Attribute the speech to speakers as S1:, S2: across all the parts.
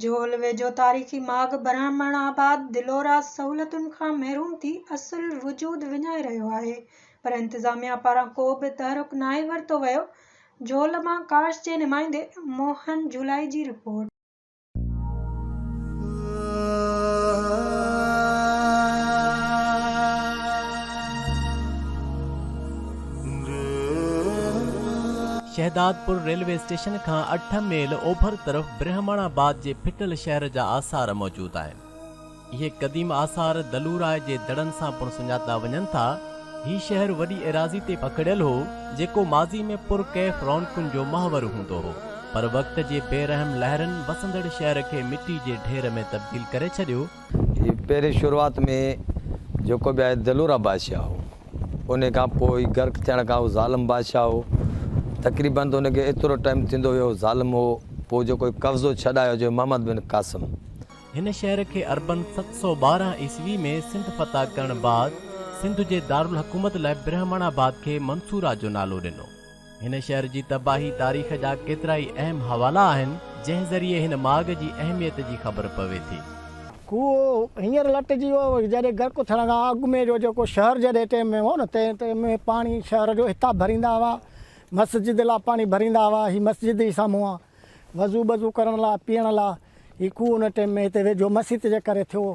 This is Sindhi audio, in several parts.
S1: جهول ويجهو تاريخي ماڳ برهمڻ آباد دلورا سهولتن کان محروم ٿي اصل وجود وڃائي رهيو آهي پر انتظاميا پاران ڪو به تحرڪ ناهي ورتو ويو، جهول مان ڪاش جي نمائندي موهن جولائي جي رپورٽ.
S2: شهدادپور ريلوي اسٽيشن کان اٺ ميل اوڀر طرف برهمڻ آباد جي ڦٽل شهر جا آثار موجود آهن. اهي قديم آثار دلوراء جي دڙن سان پڻ سڃاتا وڃن ٿا. هي شهر وڏي ايراضي تي پکڙيل هو، جيڪو ماضي ۾ پرڪيف رونقن جو محور هوندو هو، پر وقت جي بي رحم لهرن وسندڙ شهر کي مٽي جي ڍير ۾ تبديل ڪري ڇڏيو.
S3: هي پهرين شروعات ۾ جيڪو به آهي دلوراء بادشاهه هو. انهي کان پوء هي غرق ٿيڻ کان هو ظالم بادشاهه هو. تقريباً ته ان کي ايترو ٽائيم ٿيندو ويو هو ظالم هو. پوء جيڪو هي قبضو ڇڏايو جو محمد بن قاسم.
S2: هن شهر کي عربن 712 عيسوي ۾ سنڌ فتح ڪرڻ بعد سنڌ جي دارالحڪومت لاء برهمڻ آباد کي منصوره جو نالو ڏنو. هن شهر جي تباهي تاريخ جا ڪيترائي اهم حوالا آهن، جنهن ذريعي هن ماڳ جي اهميت جي خبر پوي ٿي.
S4: کوهه هينئر لٽجي ويو، جڏهن غرق ٿيڻ کان اڳ ۾ جو جيڪو شهر جڏهن ٽيم ۾ هو نه تنهن ٽيم ۾ پاڻي شهر جو هتان ڀريندا هئا، مسجد لاء پاڻي ڀريندا هئا، هي مسجد ئي سامهون آ، وضو بضو ڪرڻ لاء، پيئڻ لاء، هي کوهه ان ٽيم ۾ هتي ويجهو مسيت جي ڪري ٿيو هو.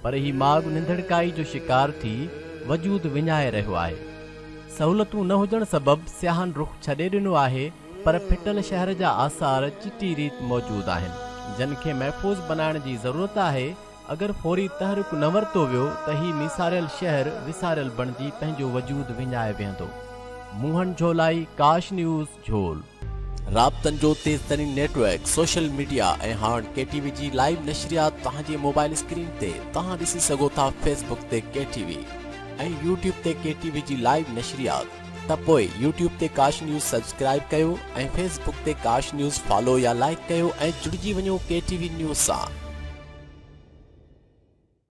S2: پر هي ماڳ ننڌڻڪائي جو شڪار ٿي وجود وڃائي رهيو آهي. سهولتون نه هجڻ سبب سياحن رخ ڇڏي ڏنو آهي پر ڦٽل شهر جا آثار چٽي ريت موجود آهن جن کي محفوظ بنائڻ جي ضرورت آهي اگر فوري تحرڪ نه ورتو ويو ته هي ميساريل شهر وساريل بڻجي پنهنجو وجود وڃائي ويهندو. موهن جهولائي، ڪاش نيوز، جهول. رابطن جو تيز ترين نيٽ ورڪ، سوشل ميڊيا ۽ هاڻ ڪي ٽي وي جي لائيو نشريات توهان جي موبائل اسڪرين تي توهان ڏسي سگهو ٿا فيس بڪ تي ڪي ٽي وي ۽ يوٽيوب تي ڪي ٽي وي جي لائيو نشريات ته پوء يوٽيوب تي ڪاش نيوز سبسڪرائيب ڪيو ۽ فيس بڪ تي ڪاش نيوز فالو يا لائيڪ ڪيو ۽ جڙجي وڃو ڪي ٽي وي نيوز سان.